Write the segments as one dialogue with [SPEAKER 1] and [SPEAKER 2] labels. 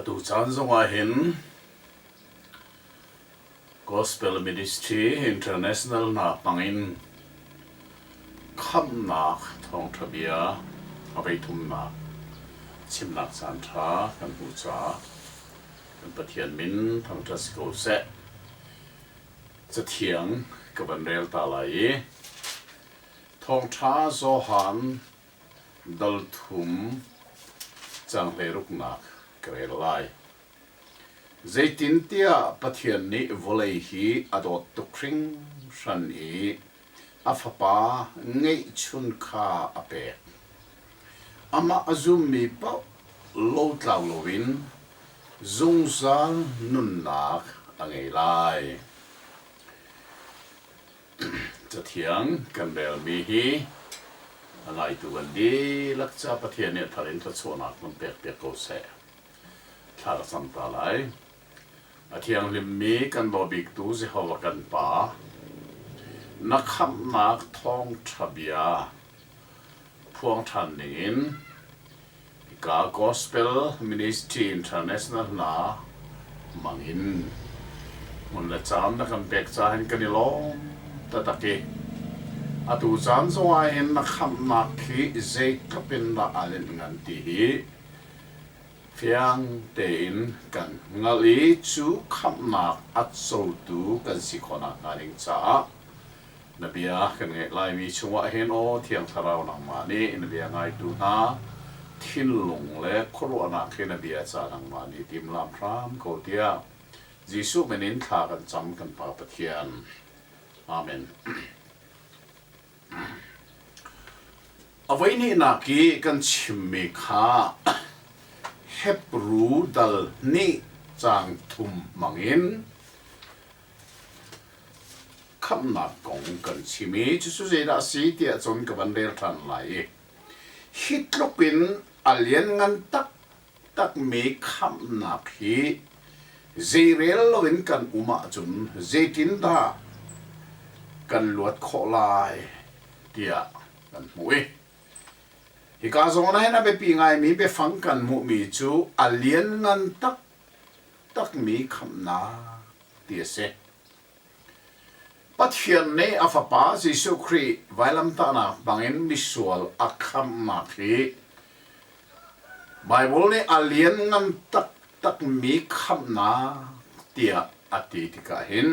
[SPEAKER 1] Atu caan zongah hin Gospel Ministry International hna hmangin khamhnak thawngṭha bia a voithumnak chimnak caanṭha kan hmuh caah kan Pathian min thangṭhat si ko seh. Cathiang ka van rel ta lai i Thawngṭha Johan dal thum caang hleiruknak ka rel lai. Zeitintiah Pathian nih vawlei hi a dawt tuk hringhran i a Fapa ngeihchun kha a pek. Amah a zummi paoh lotlau loin zungzal nunnak a ngei lai. Cathiang kan relmi hi a ngaitu kan dihlak ca Pathian nih a thar in thluachuahnak kan pekpiak ko seh. Thla ka cam ta lai. A thianghlimmi kan daw biktu Jehovah kan Pa, na khamhnak thawngṭha bia phuang ṭhan dingin hika Gospel Ministry International hna hmangin hmun le caan na kan pek caah hin kan i lawm taktak i atu caan zongah hin na khamhnak hi zeitluk in dah aa linh ngan ti hi Fiang tein kan hngalh i cu khamhnak a cotu kan si khawh nakhnga ding caah na bia kan ngaih laimi chungah hin aw Thiang Thlarau nangmah nih na bia ngaitu hna thinlung le khuaruahnak hi na bia ca nangmah nih timlam hram ko tiah Jesuh min in thla kan cam kan Pa Pathian. Amen. A voihnihnak i kan chimmi kha Hebru dal hnih caang thum hmangin khamhnak kong kan chim i cucu zeidah a si tiah cun ka van rel ṭhan lai i hi tluk in a lianngan taktakmi khamhnak hi zeirel loin kan um ahcun zeitindah kan luat khawh lai tiah kan hmuh i hika zawn ah hin a biapi ngaimi biafang kan hmuhmi cu a lianngan taktakmi khamhnak ti a si. Pathian nih a Fapa Jesuh Khrih vailamtahnak hmangin misual a khamhnak hi Baibal nih a lianngan taktakmi khamhnak tiah a ti tikah hin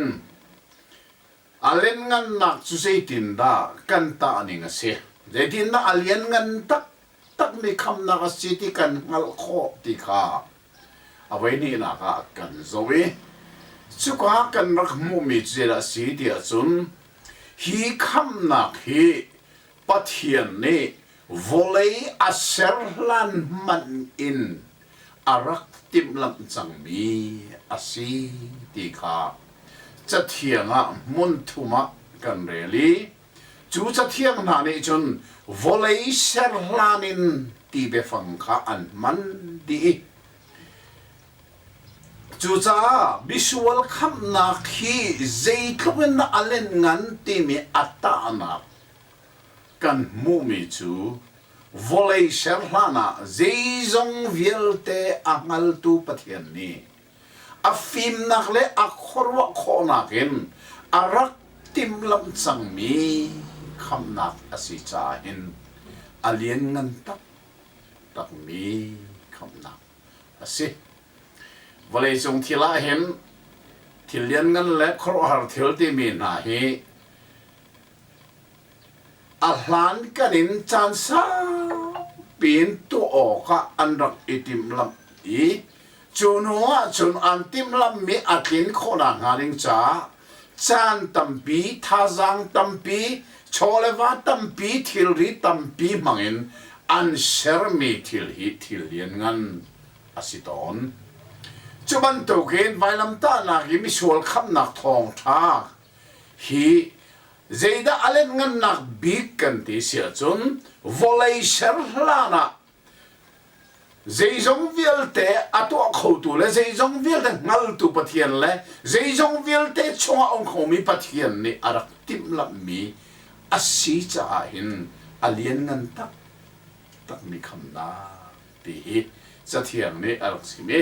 [SPEAKER 1] A lianngannak cu zeitindah kan tah ning a si? Zeitindah a lianngan taktakmi khamhnak a si ti kan hngalh khawh ti kha a voihnihnak ah kan zoh i cuka kan rak hmuhmi cu zeidah a si ti ahcun hi khamhnak hi Pathian nih vawlei a ser hlan hmanh in a rak timhlamh cangmi a si ti kha Cathiang ah hmun thum ah kan rel i cu cathiang hna nih cun vawlei ser hlan in ti biafang kha an hman dih i cucaah misual khamhnak hi zeitluk in dah a len ngan timi a tahnak kan hmuhmi cu vawlei ser hlan ah zeizong vialte a hngaltu Pathian nih a fimnak le a khuaruah khawhnak in a rak timhlamh cangmi khamhnak a si caah hin a lianngan taktakmi khamhnak a si. Vawleicung thil ah hin thil lianngan le khuaruahhar thil timi hna hi A hlankan in caan saupi in tuah awkah an rak i timhlamh i cu hnu ah cun an timhlamhmi a tlin khawh nakhnga ding caah caan tampi, thazaang tampi, chaw le va tampi, thilri tampi hmangin an sermi thil hi thil lianngan a si tawn. Cu bantukin vailamtahnak i misual khamhnak thawngṭha hi Zeidah a lianngannak bik kan ti si ahcun vawlei ser hlan ah zeizong vialte a tuah khotu le zeizong vialte hngaltu Pathian le zeizong vialte chungah a um khomi Pathian nih a rak timhlamhmi a si caah hin a lianngan taktakmi khamnak ti hi Cathiang nih a rak chim i.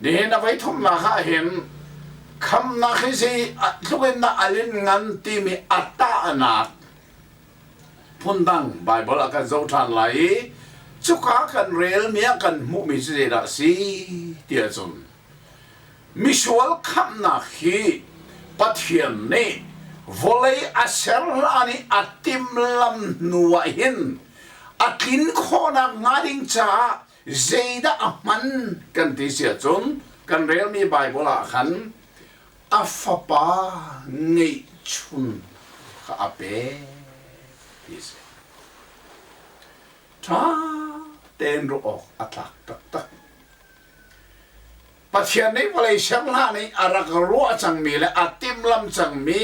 [SPEAKER 1] Nihin a voi thumnak ah hin khamnak hi zei tluk in dah a lin ngan timi a tahnak phundang Baibal ah kan zoh ṭhan lai i cuka kan relmi ah kan hmuhmi cu zeidah a si ti ahcun misual khamhnak hi Pathian nih vawlei a ser hlan i a timhlam hnu ah hin a tlin khawhnak hnga ding caah zeidah a hman kan ti si ahcun kan relmi Baibal ah khan a fapa ngeihchun kha a pek ti a si. Ṭha tein ruah awk a tlak taktak. Pathian nih vawlei ser hlan i a rak ruah cangmi le a timhlam cangmi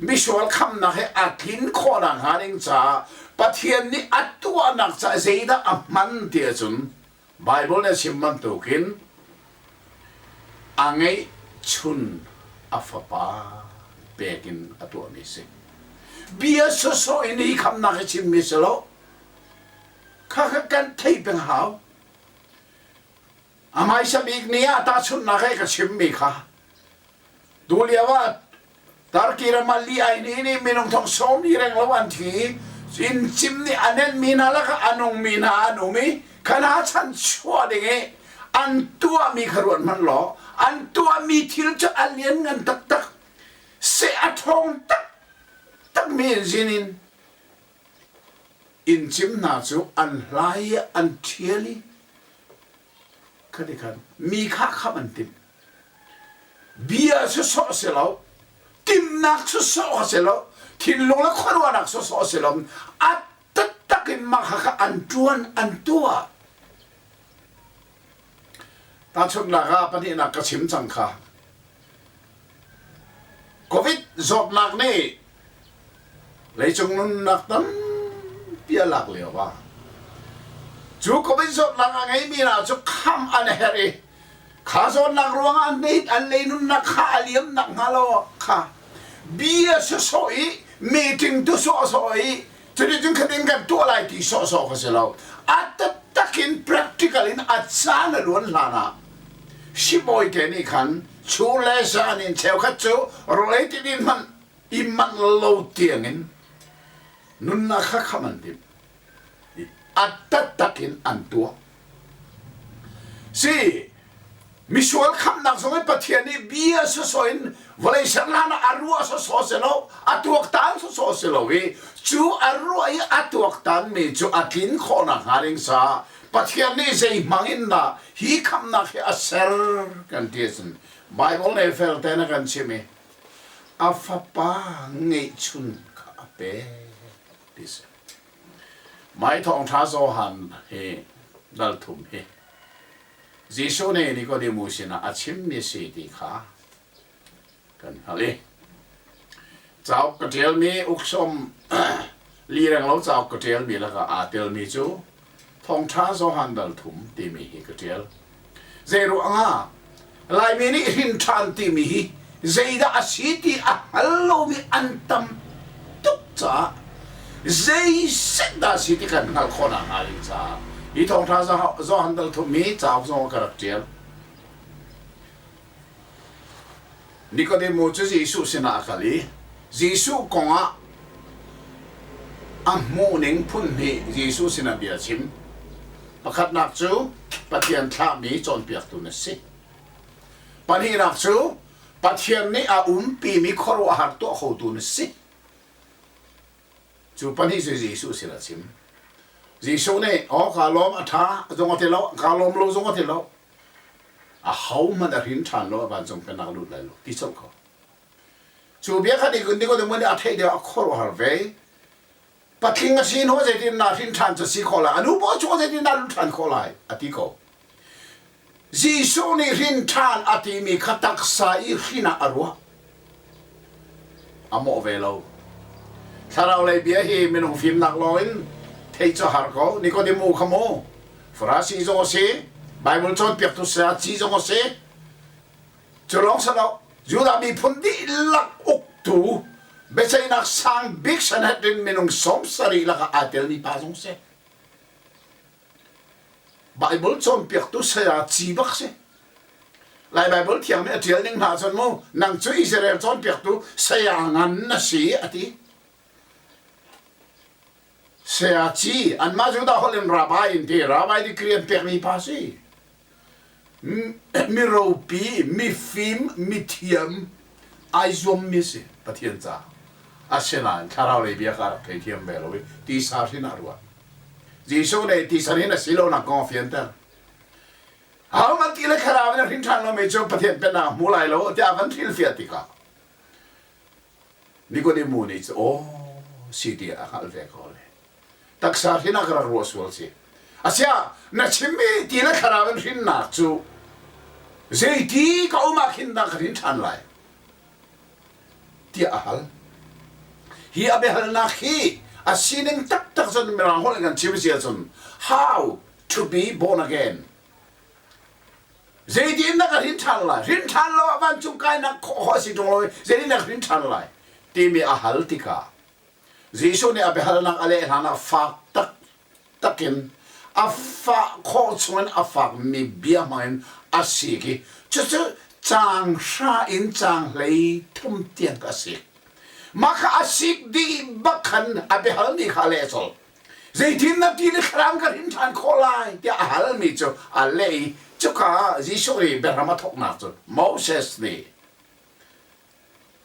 [SPEAKER 1] misual khamnak hi a tlin khawhnak hnga ding caah Pathian nih a tuahnak caah zeidah a hman ti ahcun Baibal nih a chim bantukin a ngeihchun a fapa pek in a tuahmi a si. Bia sawsawh in hi khamnak hi chimmi a si lo. Kha kha kan theih peng hau. A hmaisa bik ni ah tahchunhnak he ka chimmi kha tulio ah Turkey ram ah li ai ni nih minung thong sawm li reng lo an thi inn cim nih a nenhmi hna lakah a nungmi hna an um i khana chan chuah ding i an tuahmi kha ruat hmanh law an tuahmi thil cu a lianngan taktak seh a ṭhawng taktakmi in zin in inn cim hna cu an hlai i an ṭhial i khati khan mi kha khamh an timh. Bia sawsawh a si lo, timhnak sawsawh a si lo, thinlung le khuaruahnak sawsawh a si lo, a taktak in mah kha an ṭuan, an tuah. Tahchunhnak ah pahnihnak ka chim cang kha. Covid zawtnak nih leicung nunnak tampi a lak lio ah cu Covid zawtnak a ngeimi hna cu kham an herh i kha zawtnak ruangah an nei an lei nunnak kha a liam nak hnga lo kha bia sawsawh i meeting tu sawhsawh i cuticun khatin kan tuah lai ti sawhsawh kha si lo a taktak in practical in a caan a luan hlan ah sibawi te nih khan chur le zan in cheukhat cu rawlei tidin hmanh i manh lo tiangin nunnak kha kham an timh a taktak in an tuah si misual khamnak zong in Pathian nih bia sawsawh in vawlei ser hlan ah a ruah sawsawh si lo a tuaktan sawsawh si lo i cu a ruah i a tuaktan mi cu a tlin khawhnak hnga ding caah Pathian nih zei hmang in dah hi khamnak hi a ser kan ti ahcun Bible nih fel tein a kan chimh i a fapa ngeihchun kha a pek ti si. Mai thawngṭha Johan hi dal thum hi Jesuh nih Nikodemu sinah a chimmi si ti kha kan hngalh i cauk ka ṭialmi uksawm li renglo cauk ka ṭialmi lakah aa telmi cu Thawngṭha Johan dal thum timi hi ka ṭial. Zei ruangah Laimi nih hrin ṭhan timi hi zeidah a si ti a hngal lomi an tam tuk caah zeiset dah a si ti kan hngalh khawh nakhnga ding caah hi Thawngṭha Johan dal thum hi cauk zong ka rak ṭial. Nikodemu cu Jesuh sinah a kal i Jesuh kongah a hmuhning phunhnih Jesuh sinah bia a chim. Pakhatnak cu Pathian thlahmi cawnpiaktu na si. Pahnihnak cu Pathian nih a umpimi khuaruahhar tuah khotu na si. Cu pahnih cu Jesuh sin a chim. Jesuh nih, "Aw kaa lawm a ṭha zong a ti lo, kaa lawm lo zong a ti lo. Ahohmanh a hrin ṭhan lo, a vancung pennak lut lai lo, ti colh ko. Cu bia kha Nikodemu nih a theih deuh a khuaruahhar ve. Patling a si hnu zeitin dah hrin ṭhan cu si khawh lai, a nu paw chung zeitin dah lut ṭhan khawh lai, a ti ko. Jesuh nih hrin ṭhan a timi kha taksa i hrin ah a ruah. A mawh ve lo. Thlarau lei bia hi minung fimnak lawng in theih cu a har ko. Nikodemu kha mu, Farasi zong a si, Bible cawnpiaktu sayaci zong a si. Cu lawng si lo, Judah miphun dihlak uktu biaceihnak sang bik Sanhedrin minung 70 lakah aa telmi pa zong si. Bible cawnpiaktu sayaci bak si. Lai Baibal thiang nih a ṭial ning hna cun mu nang cu Israel cawnpiaktu saya ngan na si a ti. Sayaci anmah Judah holh in rabbi in ti rabbi degree an pekmi pa si. Mi ropi, mifim, mithiam ai zuammi si Pathian ca. Asinain thlarau lei bia kha a rak theithiam ve lo i tisa hrin ah ruat. Jesuh nih tisa hrin a si lonak kong a fianter. Ahohmanh ti le thlarau in a hrin ṭhan lomi cu Pathian pennak a hmu lai lo tiah a van hrilhfiah tikah Nikodemu nih cu aw si tiah a hngalh ve ko le taksa hrin ah ka rak ruah sual si. Asiah na chimmi ti le thlarau in hrinnak cu zeiti ka um ah khin dah ka hrin ṭhan lai tiah a hal. Hi a biahalnak hi a sining taktak cun Mirang holh in kan chim si ahcun how to be born again Zeitin na ka hrin ṭhan lai? Hrin ṭhan lo ah vancung kainak khawh a si ṭung lo i zeitin na ka hrin ṭhan lai? timi a hal tikah Jesuh nih a biahalnak a leh hlan ah fak taktak in a fah khawh chungin a fakmi bia hmangin a sik i cucu caang hra in caang hlei thum tiang a sik. Mah kha a sik dih bak khan a biahalmi kha a leh colh. Zeitin na ti le thlarau ka hrin ṭhan khawh lai tiah a halmi cu a leh i cuka ah Jesuh nih biahram a thawknak cu Moses nih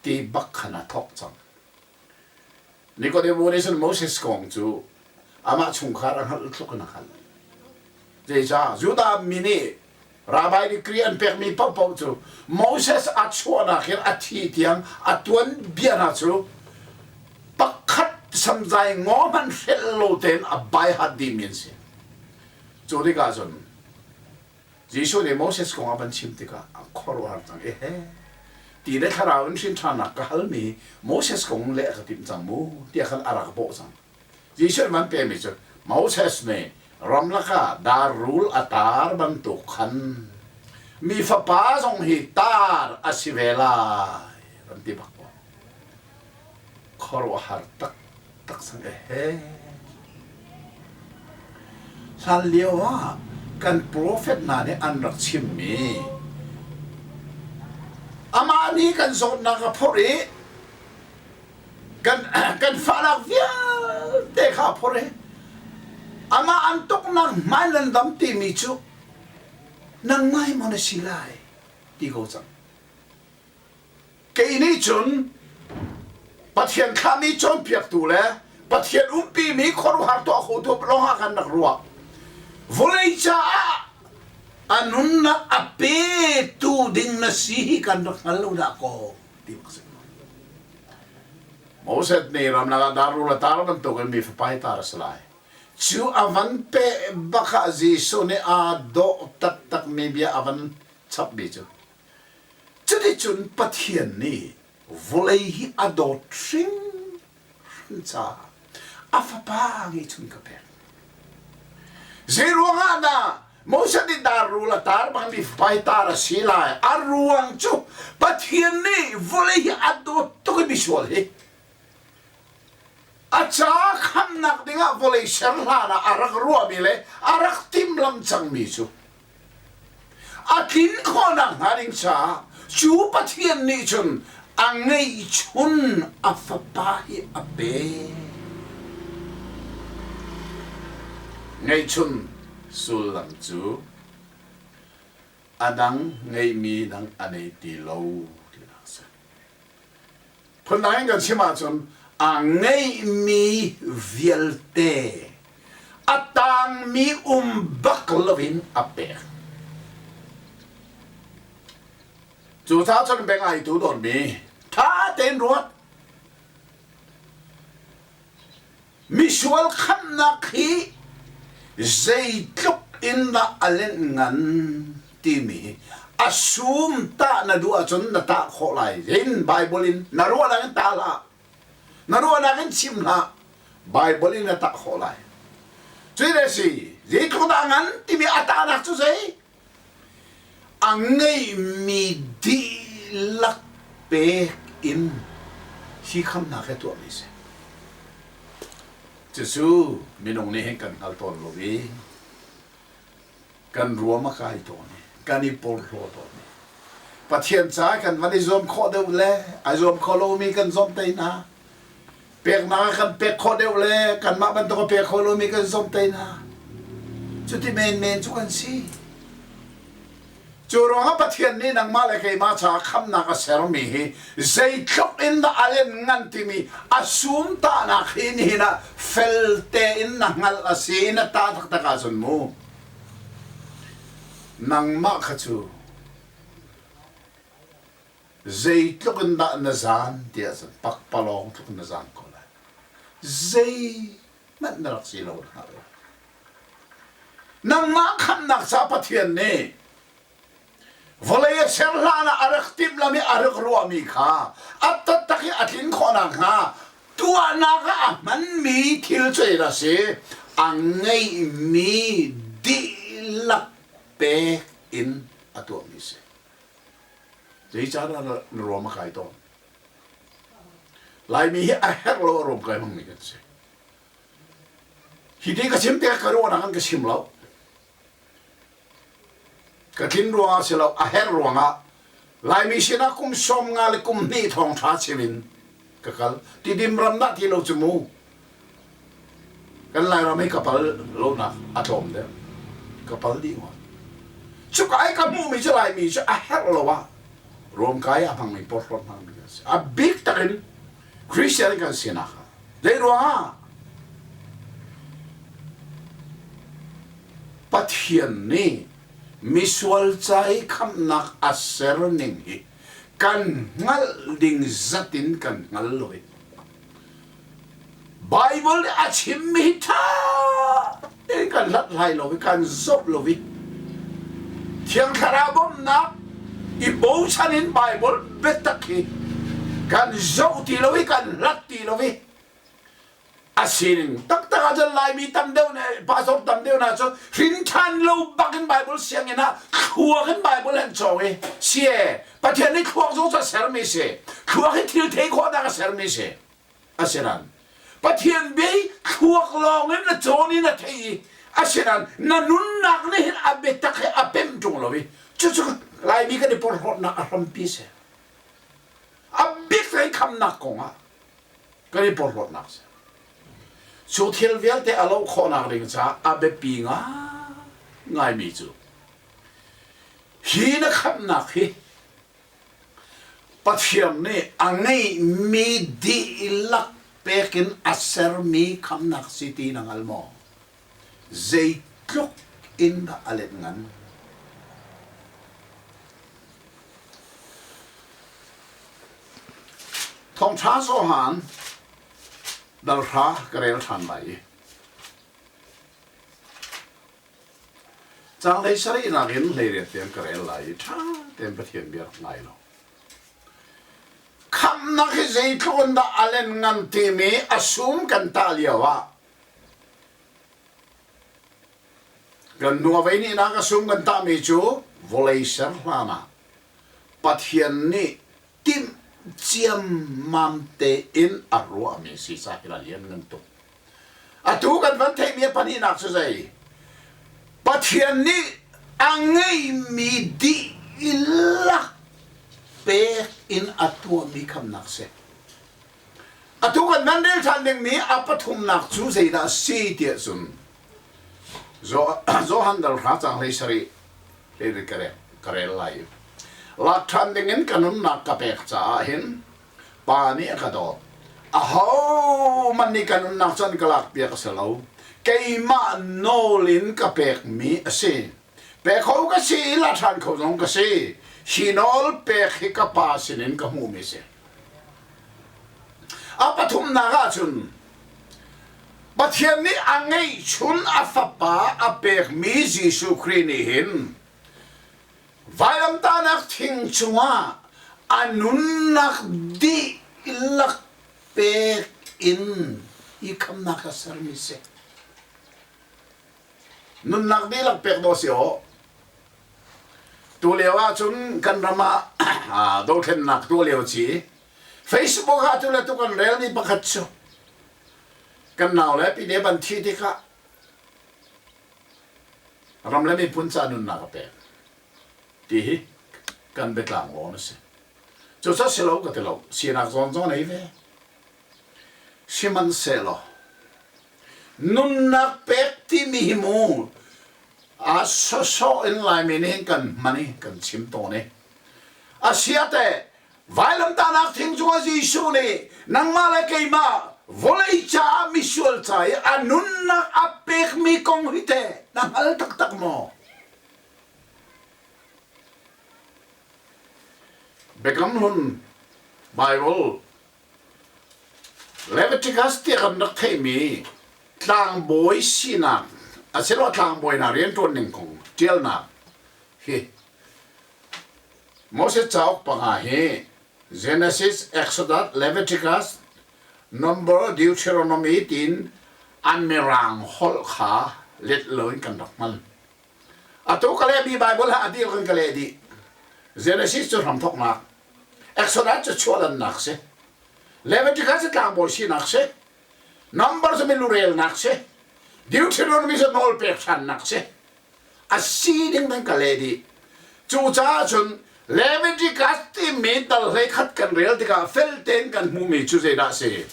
[SPEAKER 1] ti bak khan a thawk cang. Nikodemu nih cun Moses kong cu amah chungkhar a hngalh tluk in a hngalh. Zeicah Judah mi nih Rabbi degree an pekmi paohpaoh cu Moses a chuahnak in a thi tiang a tuan bia hna cu pakhat samzai ngaw hmanh hrelh lo tein a baihat dihmi an si. Cu tikah cun Jesuh nih Moses kong a van chim tikah a khuaruahhar cang i he ti le thlarau in hrin ṭhannak ka halmi Moses kong leh ka timh cang mu tiah khan a rak bawh cang. Jesuh van pemi cu Moses nih ramlak ah dar rul a tar bantuk khan mi fapa zong hi tar a si ve lai van ti bak ko. Khuaruahhar taktak sang ehe. Hlan lio ah kan profet hna nih an rak chimmi amah nih kan zawtnak a phorh i kan kan fahnak vialte kha a phorh i amah an tuknak hmai nan dam timi cu nangmah hi maw na si lai ti ko cang kei nih cun Pathian thlahmi cawnpiaktu le Pathian umpimi khuaruahhar tuah khotu lawng ah kan rak ruah vawlei caah a nunnak a petu ding na si hi kan rak hngal lo dah kaw ti bak si. Moses nih ramlak ah darrul a tar bantukin mi fapa hi tar a si lai. Cu a van peh bak ah Jesuh nih aa dawh taktakmi bia a van chapmi cu cuticun Pathian nih vawlei hi a dawt hringhran caah a fapa ngeihchun ka pek. Zeiruangah dah Moses nih dar rul a tar bangmi fapa hi tar a si lai? A ruang cu Pathian nih vawlei hi a dawt tuk i misual hi a ca khamnak dingah vawlei ser hlan ah a rak ruahmi le a rak timhlamh cangmi cu A tlin khawhnak hnga ding caah cu Pathian nih cun a ngeihchun a fapa hi a pek. Ngeihchun sullam cu a dang ngeihmi dang a nei ti lo tinak a si. Phundang in kan chim ahcun a ngeihmi vialte a tangmi um bak loin a pek. Cucaah cun beng ai tu dawnmi ṭha tein ruat. Misual khamhnak hi zeitluk in dah a lenh ngan timi a sum tah na duh ahcun na tah khawh lai. Hin Bible in na ruahnak in tah hlah. Na ruahnak in chim hlah. Bible in na tah khawh lai. Cuti le si, zeitluk dah ngan timi a tahnak cu zei? A ngeihmi dihlak pek in hi khamnak hi a tuahmi a si. Cucu minung nih hin kan hngal tawn lo i kan ruam a kai tawn i kan i porhlaw tawn i. Pathian caah kan van i zuam khawh deuh le ai zuam kho lomi kan zawmhtaih hna. Peknak ah kan pek khawh deuh le kanmah bantuk a pe kho lomi kan zawmhtaih hna. Cuti menmen cu kan si. Cu ruangah Pathian nih nangmah le keimah caah khamhnak a sermi hi zeitluk in dah a len ngan timi a sum tahnak hi nihin ah fel tein na hngalh a si i na tah taktak ahcun mu nangmah kha cu zeitluk in dah na zan ti ahcun pakpalawng tluk in na zan ko lai. Zeihmanh na rak si lo na hngalh lo. Nangmah khamhnak ca Pathian nih vawlei a ser hlan ah a rak timhlam i a rak ruahmi kha a taktak i a tlin khawh nakhnga tuahnak ah a hmanmi thil cu a si a ngeihmi dihlak pek in a tuahmi si. Zeicahdah na ruam a kai tawn? Laimi hi a herh lo a ruam kai hmangmi kan si. Hi ti ka chim tikah ka ruahnak an ka chim lo. Ka tlin ruangah si lo, a herh ruangah Laimi sinah kum 50 le kum hnih thawngṭha chim in ka kal. Tidim ram dah ti lo cu mu. Kan Lairam hi ka pal lonak a tlawm deuh. Ka pal dih ngawt. Cuka i ka hmuhmi cu Laimi cu a herh lo ah ruamkai a hmangmi porhlawt hmangmi kan si. A bik takin Christian kan sinak ah zei ruangah Pathian nih misual ca i khamhnak a ser ning hi kan hngalh ding zat in kan hngal lo i Bible nih a chimmi hi ṭha tein kan hlathlai lo i kan zoh lo i Thiang Thlarau bawmhnak i bochan in Bible biatak hi kan zoh ti lo i kan hlat ti lo i a sining taktak ahcun Laimi tam deuh nih pastor tam deuh hna cu hrin ṭhan lo bak in Bible sianginn ah thluak in Bible an cawng i sie Pathian nih thluak zong cu a sermi si thluak hi thil thei khawhnak a sermi si Asinain Pathian bia hi thluak lawng in na cawn i na thei i asinain na nunnak nih hin a biatak he a pemh ṭung lo i cucu Laimi kan i porhlawtnak a hrampi a si. A bik in khamnak kongah kan i porhlawtnak a si. Cu thil vialte a loh khawhnak ding caah a biapi ngaingaimi cu hi na khamhnak hi Pathian nih a ngeihmi dihlak pek in a sermi khamnak si ti na hngal maw? Zeitluk in dah a let ngan? Thawngṭha Johan dal hra ka rel ṭhan lai i Caang hlei sarihnak in hleiriat tiang ka rel lai i ṭha tein Pathian bia rak ngai lo. Khamhnak hi zeitluk in dah a len ngan timi a sum kan tah lio ah kan nuavei nihnak a sum kan tahmi cu vawlei ser hlan ah Pathian nih timh ciammam tein a ruahmi si ca hi a lianngan tuk. Atu kan van theihmi a pahnihnak cu zei? Pathian nih a ngeihmi dihlak pek in a tuahmi khamnak si. Atu kan van rel ṭhan dingmi a pathumnak cu zeidah a si tiah cun Johan dal hra cang hlei sarih hei ka rel, ka rel lai. Lak ṭhan dingin ka nunnak ka pek caah hin Pa nih a ka dawt. Ahohmanh nih ka nunnak cu an ka lakpiak a si lo. Keimah nawl in ka pekmi a si. Pe kho ka si i la ṭhan kho zong ka si. Hi nawl pek hi ka Pa sinin ka hmuhmi a si. A pathumnak ahcun Pathian nih a ngeihchun a fapa a pekmi Jesuh Khrih nih hin vailamtahnak thing cungah a nunnak dihlak pek in i khamnak a sermi si. Nunnak dihlak pek dawh si aw. Tu lio ahcun kan ram ah dothlennak tuah lio ci Facebook ah tu le tu kan relmi pakhat cu kan nau le pine ban thi tikah ram le miphun ca nunnak a pek ti hi. kan biatlang lawn a si. Cucu si lo ka ti lo. Sinak zawn zong nei ve. Sihmanhsehlaw nunnak pek timi hi mu a sawsawh in Laimi nih hin kan hman i kan chim tawn i a sia teh vailamtahnak thing cungah Jesuh nih nangmah le keimah vawlei caah misual ca i a nunnak a pekmi kong hi teh na hngal taktak maw? Biakam Hlun Baibal Leviticus tiah kan rak theihmi tlangbawi sinak asiloah tlangbawi hna rianṭuan ning kong ṭialnak hi Moses cauk panga hi Genesis, Exodus, Leviticus, Number, Deuteronomy tiin an mirang holh kha let loin kan rak hman. Atu ka lehmi Baibal ah a dil kan ka leh dih. Genesis cu hramthawknak, Exodus cu chuahlannak si, Leviticus cu tlangbawi sinak si, Number cu milurelnak si, Deuteronomy cu nawlpek ṭhannak si. A si ding kan ka leh dih. Cucaah cun Leviticus timi dal 11 kan rel tikah fel tein kan hmuhmi cu zeidah a si?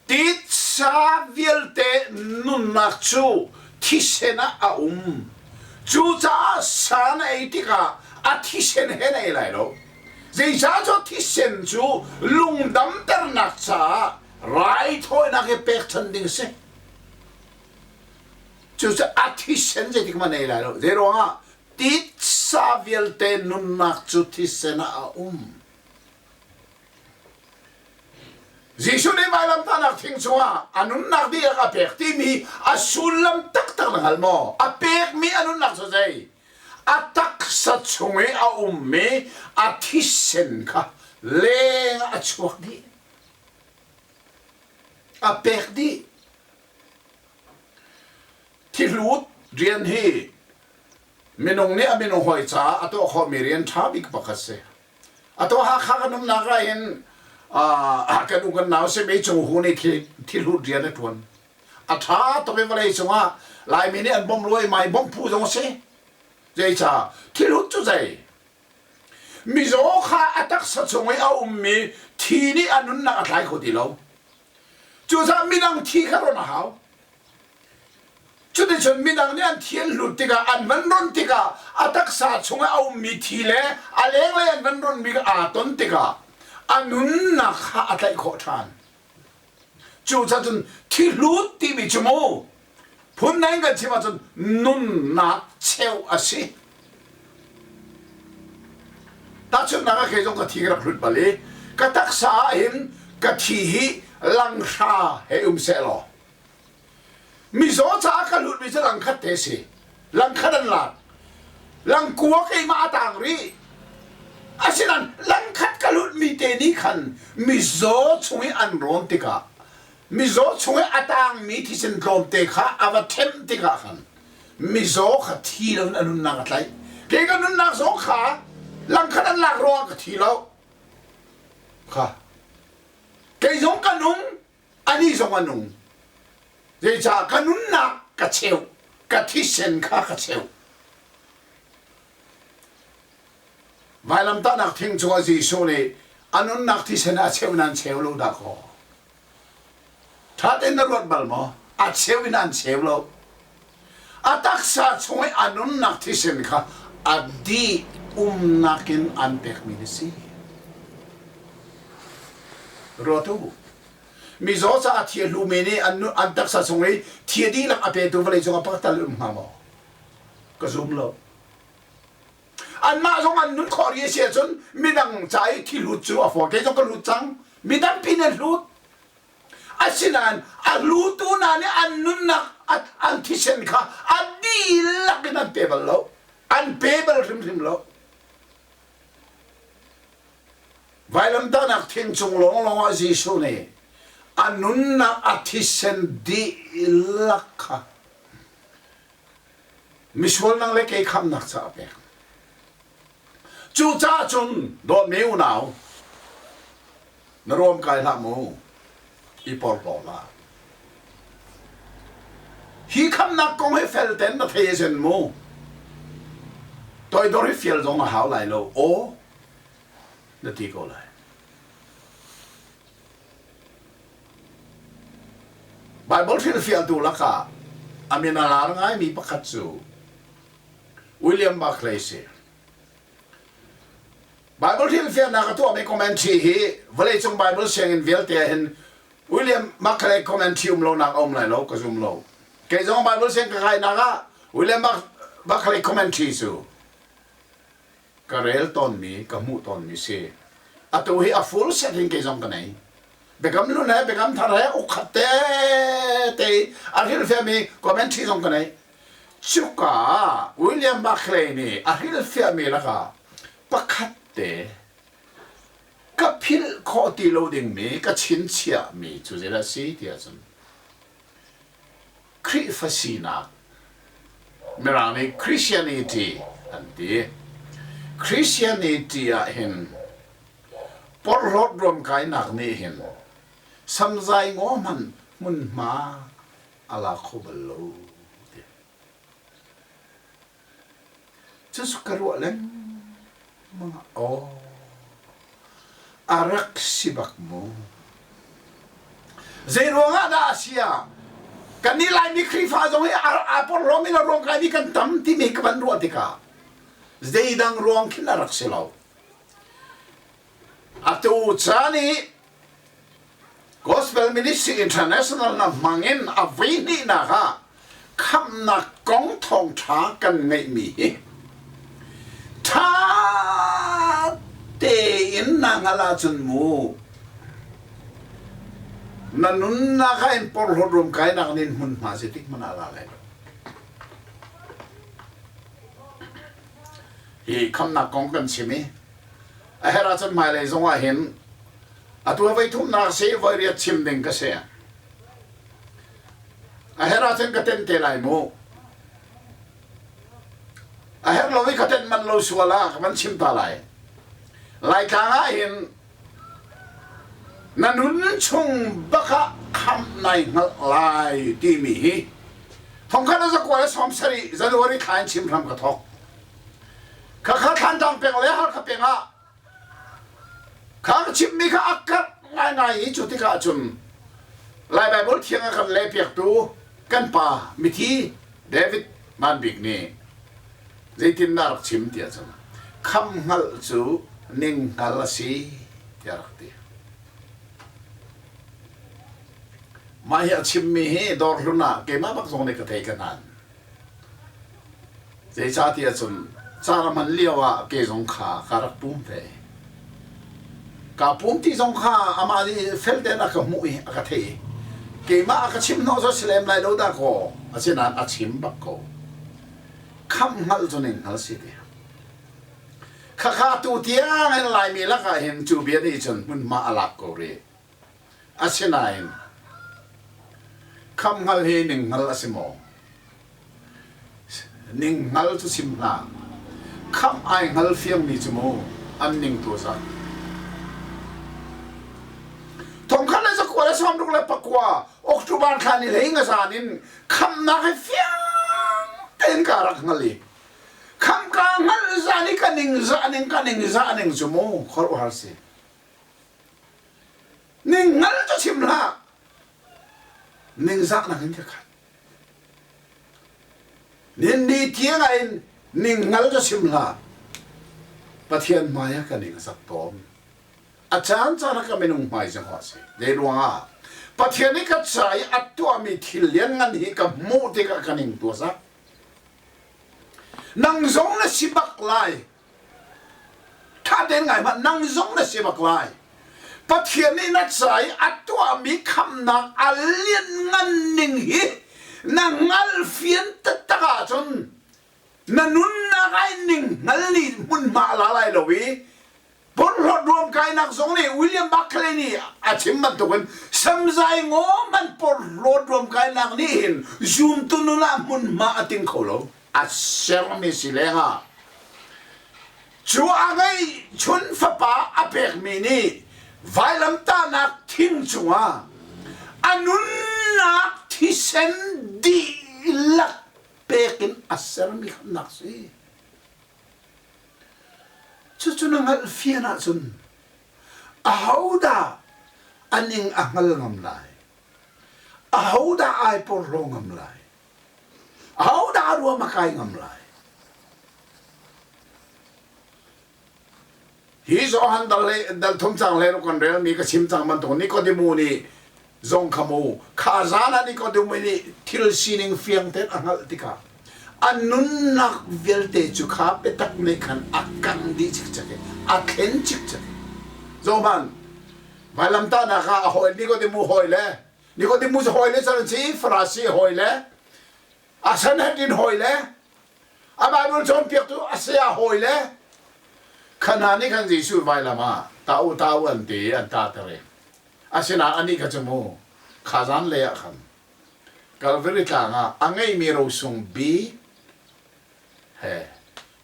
[SPEAKER 1] Titsa vialte nunnak cu thisen ah a um. Cucaah sa na ei tikah a thisen he na ei lai lo. Zeicah cu thisen cu lungdamternak caah raithawinak he pekchanh ding a si. Cucaah a thisen zeitik hmanh na ei lai lo. Zeiruangah titsa vialte nunnak cu thisen ah a um. Jesuh nih vailamtahnak thing cungah a nunnak dihlak a pek timi a sullam taktak na hngal maw? A pekmi a nunnak cu zei? A taksa chung i a ummi a thisen kha leng ah a chuak dih. A pek dih. Thihlut rian hi minung nih a minung hawi caah a tuah khawhmi rian ṭha bik pakhat si. Atu Hakha kan umnak ah hin kan u kan nau simi Cung Hu nih thilhut rian a ṭuan. A ṭha tuk i vawlei cungah Laimi nih an bawmh luaimai bawmh phu zong a si. Zeicah thilhut cu zei? Mizaw kha a taksa chung i a ummi thi nih a nunnak a tlai kho ti lo. Cucaah midang thi kha ron a hau. Cuticun midang nih an thi an hlut tikah an van ron tikah a taksa chungah a ummi thi le a lenglei an van ronmi kha aa ton tikah a nunnak kha a tlaih khawh ṭhan. Cucaah cun thihlut timi cu mu phundang kan chim ahcun nunnak cheu a si. Tahchunhnak ah kei zong ka thi ka rak hlut bal i ka taksa ah hin ka thi hi langhra he um seh law Mizaw caah ka lutmi cu langkhat te si. Langkhat an lak. Langkua keimah a tang rih. Asinain langkhat ka lutmi te nih khan mizaw chung i an rawn tikah mizaw chung i a tangmi thisen tlawmte kha a va ṭhemh tikah khan mizaw kha thi loin a nunnak a tlaih. Kei ka nunnak zong kha langkhat an lak ruangah ka thi lo. Kha. Kei zong ka nung, anih zong a nung. Zeicah ka nunnak ka cheuh, ka thisen kha ka cheuh. Vailamtahnak thing cungah Jesuh nih a nunnak thisen a cheuh nan cheu lo dah kaw. Ṭha tein na ruat bal maw? A cheu in an cheu lo. A taksa chung i a nunnak thisen kha a dih umnak in an pekmi na si. Ruat u. Mizaw caah thi a hlumi nih an, an taksa chung i thi a dihlak a petu vawlei cungah pakhat tal um hnga maw? Ka zum lo. Anmah zong an nun khawh rih a si ahcun midang ca i thi hlut cu a fawi. Kei zong ka hlut cang. Mi tampi nih an hlut. Asinain a hlutu hna nih an nunnak an thisen kha a dihlak in an pe bal lo. An pe bal hrimhrim lo. Vailamtahnak thing cung lawnglawng ah Jesuh nih a nunnak a thisen dihlak kha misual nang le kei khamnak caah a pek. Cucaah cun dawtmi unau na ruam kai hlah mu i porhlaw hlah. Hi khamnak kong hi fel ten na thei a sen mu. Toidor hi fial zong a hau lai lo. Aw na ti ko lai. Baibal hrilhfialtu lakah a min a lar ngaimi pakhat cu William Barclay si. Baibal hrilhfialnak a tuahmi commentary hi vawleicung Baibal sianginn vialte ah hin William Barclay commentary um lonak a um lai lo ka zum lo. Kei zong Baibal siang ka kainak ah William Barclay commentary cu ka rel tawnmi, ka hmuh tawnmi si. Atu hi a full set hin kei zong ka nei. Biakam hlun he biakam thar he ukkhat te te a hrilhfiahmi commentary zong ka nei. Cuka William Barclay nih a hrilhfiahmi lakah pakhat te ka philh khawh ti lo dingmi ka chinchiahmi cu zeidah a si ti ahcun Khrihfa sinak Mirang nih Christianity an ti. Christianity ah hin porhlawt ruamkainak nih hin samzai ngaw hmanh hmunhma a la kho bal lo ti. Cucu ka ruah lengmang ah aw a rak si bak mu. Zei ruangah dah a si ah kannih Laimi Khrihfa zong hi aa porhlawmi le ruangkaimi kan tam timi ka van ruah tikah zeidang ruang khin a rak si lo. Atu caan i Gospel Ministry International na hmangin a voihnihnak ah khamhnak kong thawngṭha kan ngeihmi hi ṭha tein na hngalh ahcun mu na nunnak ah in porhlawt ruamkainak nih hmunhma zeitik hmanh ah la lai lo. Hi khamhnak kong kan chim i a herh ahcun hmailei zong ah hin atu a voi thumnak si voi riat chim ding ka si. A herh ahcun ka tenh te lai mu. A herh lo i ka tenh manh lo sual ah ka van chim ta lai. Laitlang ah hin na nun chung bak ah khamh nai hngalh lai timi hi thongkhat a zakua le 70 January thla in chim hram ka thawk. Khakha Thlantlang peng le Halkha peng ah Kha ka chimmi kha a karh ngaingai i cu tikah cun Lai Baibal Thiang a kan lehpiaktu kan pa mithi David Van Bik nih zeitindah a rak chim tiah cun kham hngalh cu ning hngal a si tiah a rak ti. Mah hi a chimmi hi dawrhlun ah keimah bak zong nih ka thei ka hnan. Zeicahtiah cun caan a hman lio ah ke zong kha ka rak pum ve. Kaa pum ti zong kha amah nih fel tein a ka hmuh i a ka theih i keimah a ka chim hnawh cu a si lem lai lo dah kaw asinain a chim bak ko. Khamh hngalh cu ning hngal si ti. Khakha tu tiang in Laimi lakah hin cu bia nih cun hmunhma a lak ko rih. Asinain khamh hngal hi ninghngal a si maw? Ninghngal cu chim hlah. Khamh ai hngal fiangmi cu mu an ning tu zat. Thongkhat le zakua le sawmruk le pakua October thla ni hlei nga zan in khamhnak hi fiang tein ka rak hngal i khamh ka hngalh zan i ka ning zah ning ka ning zah ning cu mu khuaruahhar si. Ninghngal cu chim hlah. Ningzahnak in ka khat. Ninni tiang ah in ninghngal cu chim hlah. Pathian hmai ah ka ning a zak tawn. A caan caan ah ka minung hmai zong a si. Zei ruangah? Pathian i ka ca i a tuahmi thil lianngan hi ka hmuh tikah ka ning tu a zak. Nang zong na si bak lai. Ṭha tein ngai hmanh, nang zong na si bak lai. Pathian nih na ca i a tuahmi khamhnak a lianngan ning hi na hngalhfian taktak ahcun na nunnak ai ning hngal nih hmunhma a la lai lo i porhlawt ruamkainak zong nih William Barclay nih a chim bantukin samzai ngaw hmanh porhlawt ruamkainak nih hin zumtu nun ah hmunhma a ting kho lo. A sermi si lengah cu a ngeihchun fapa a pekmi nih vailamtahnak thing cungah a nunnak thisen dihlak pek in a sermi khamnak si. Cucu na hngalh fian ahcun ahodah a ning a hngal ngam lai? Ahodah ai porhlaw ngam lai? Ahodah a ruam a kai ngam lai? Hi Johan dal le dal thum cang le kan relmi ka chim cang bantuk Nikodemu nih zong kha mu kha zan ah Nikodemu nih thil sining fiang tein a hngalh tikah a nunnak vialte cu kha biatak nih khan a kang dih cikcek i a thlen cikcek. Zohman vailamtahnak ah a hawi Nikodemu hawi le Nikodemu cu hawi le can si Farasi hawi le a Sanhedrin hawi le A Baibal cawnpiaktu a saya hawi le kha hna nih khan Jesuh vailam ah ta u ta u an ti i an tahter i asinain anih kha cu mu kha zanlei ah khan Kalvari tlang ah a ngeihmi rosung bik he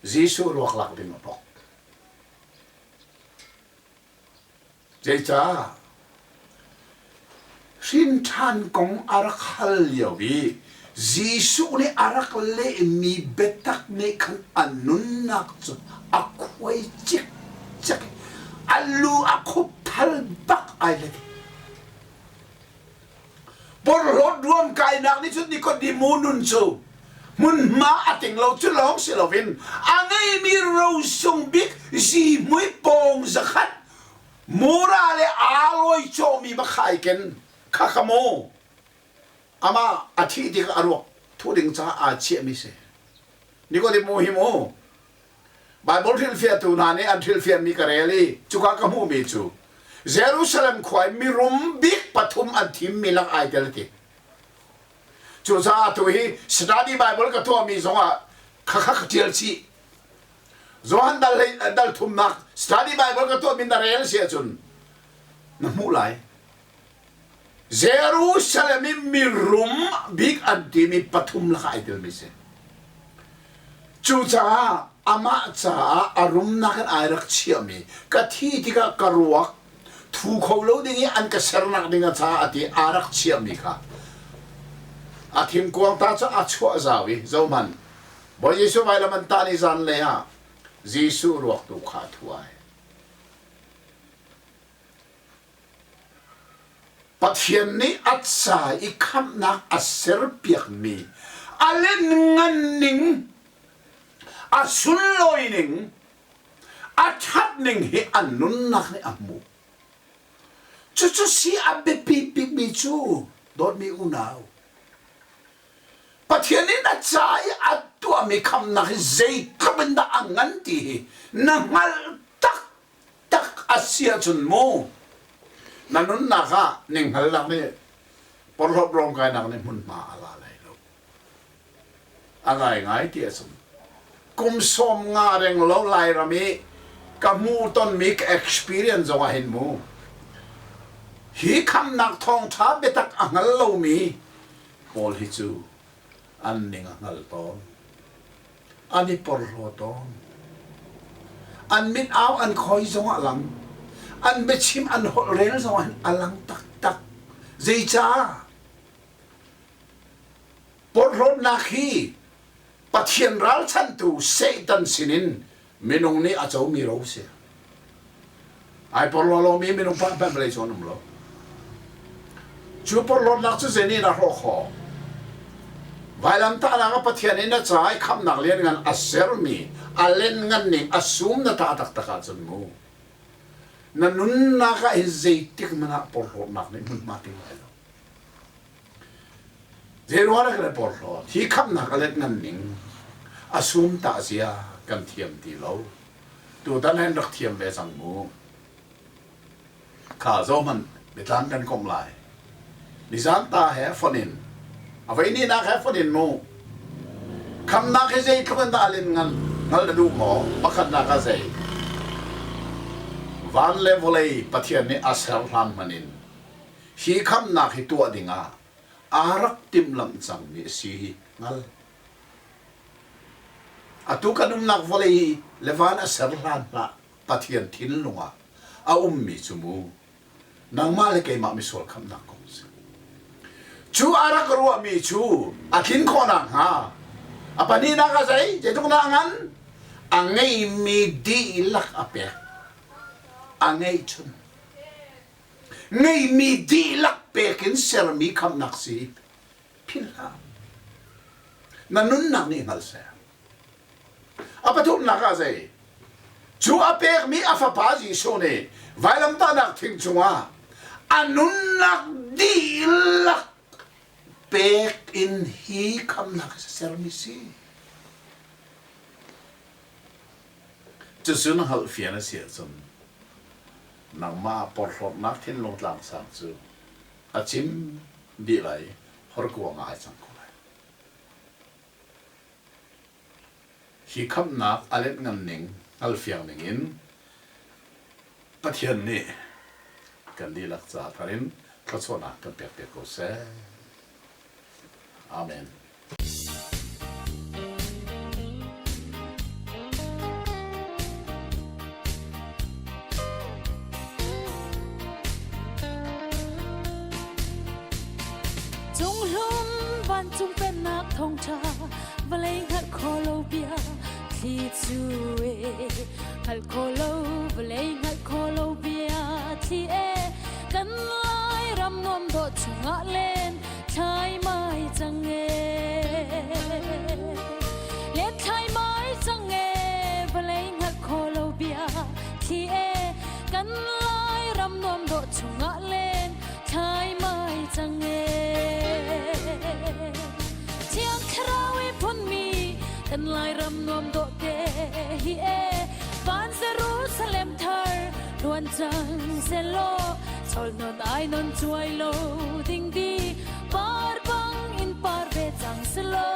[SPEAKER 1] Jesuh ruak lak ding a pok. Zeicah? Hrinṭhan kong a rak hal lio i Jesuh nih a rak lehmi biatak nih khan a nunnak cu a khuai cikcek i a lu a khupthal bak ai let. Porhlawt ruamkainak nih cun Nikodemu nun cu hmunhma a ting lo cu lawng si loin a ngeimi rosung bik zihmui pawng zakhat mura le alawi cawhmi va kha ai ken kha kha mu amah a thih tikah a ruak thuh ding caah aa chiahmi si Nikodemu hi mu Baibal hrilhfiahtu hna nih an hrilhfiahmi ka rel i cuka ka hmuhmi cu Jerusalem khua i mirum bik pathum an thimmi lak ai tel ti. Cucaah atu hi study Bible ka tuahmi zongah khakha ka ṭial chih. Johan dal, dal thumnak study Bible ka tuahmi na rel si ahcun na hmuh lai. Jerusalem i mirum bik an timi pathum lakah ai telmi si. Cucaah amah caah a rumnak in ai rak chiahmi ka thi tikah ka ruak thu kho lo ding i an ka sernak ding a caah a ti aa rak chiahmi kha a thingkuang ta cu a chuah zau i zohhmanh Bawi Jesuh vailam an tah ni zanlei ah Jesuh ruak tu kha a thu ai. Pathian nih a ca i khamhnak a serpiakmi a lianngan ning, a sunlawi ning, a ṭhat ning hi a nunnak nih a hmuh. Cucu si a biapi bikmi cu dawtmi unau, Pathian nih na ca i a tuahmi khamhnak hi zeitluk in dah a ngan ti hi na hngalh tak tak a si ahcun mu na nunnak ah ninghngalnak nih porhlawt ruamkainak nih hmunhma a la lai lo. A ngaingai ti ahcun kum 50 reng lo Lairam i ka hmuh tonmi ka experience zong ah hin mu hi khamnak thawngṭha biatak a hngal lomi pawl hi cu an ning a hngal tawn. An i porhlaw tawn. An mit au an khoi zongah a lang. An biachim an holhrel zongah hin a lang taktak. Zeicah? Porhlawtnak hi Pathian ralchanhtu Satan sinin minung nih a comi ro si. Ai porhlaw lomi minung pa hmanh vawlei cung an um lo. Cu porhlawtnak cu zei nih dah hrawh khawh? Vailamtahnak ah Pathian in a ca i khamhnak lianngan a sermi a lianngan ning a sum na tah taktak ahcun mu na nunnak ah hin zeitik hmanh ah porhlawtnak nih hmunhma ting lai lo. Zeiruang dah kan i porhlawt? Hi khamhnak a let ngan ning a sum tah zia kan thiam ti lo. Tutan hin rak thiam ve cang mu. Kha zohmanh biatlang kan komh lai. Nizan ta he fonh in a voi nihnak he fonh in mu. Khamnak hi zeitluk in dah a lin ngan hngal na duh maw? Pakhatnak ah zei? Van le vawlei Pathian nih a ser hlan hmanh in hi khamnak hi tuah dingah aa rak timhlamh cangmi a si hi hngal. Atu kan umnak vawlei le van a ser hlan hlah Pathian thinlung ah a ummi cu mu nangmah le keimah misual khamhnak kong a si. Cu a rak ruahmi cu a tlin khawh nakhnga a pahnihnak ah zei zeitluk dah a ngan? A ngeimi dihlak a pek. A ngeihchun. Ngeihmi dihlak pek in sermi khamhnak si philh hlah. Na nunnak nih hngal seh. A pathumnak ah zei? Cu a pekmi a fapa Jesuh nih vailamtahnak thing cungah a nunnak dihlak pek in hi khamnak hi sermi si. Cucu na hngalhfian a si ahcun nangmah porhlawtnak thinlung tlangsang cu a cim dih lai i horkuang ah ai cang ko lai. Hi khamhnak a let ning hngalfiang ningin Pathian nih kan dihlak ca thar in thluachuahnak kan pekpiak ko seh. Amen.
[SPEAKER 2] Cunghlum vancung pennak thawngṭha vawlei hngalh kho lo bia thli cu e hngalh kho lo vawlei hngalh kho lo bia thli e kan lai ram nuam dawh chungah len thlai mai cang e len thlai mai cang e vawlei hngalh kho lo bia thli e kan lai ram nuam dawh chungah len thlai mai cang e Thiang Thlarau i phunmi kan Lairam nuam dawh te hi e van Jerusalem thar luan cang selaw chol non ai non chuai lo ding di par bang in par ve cang selaw.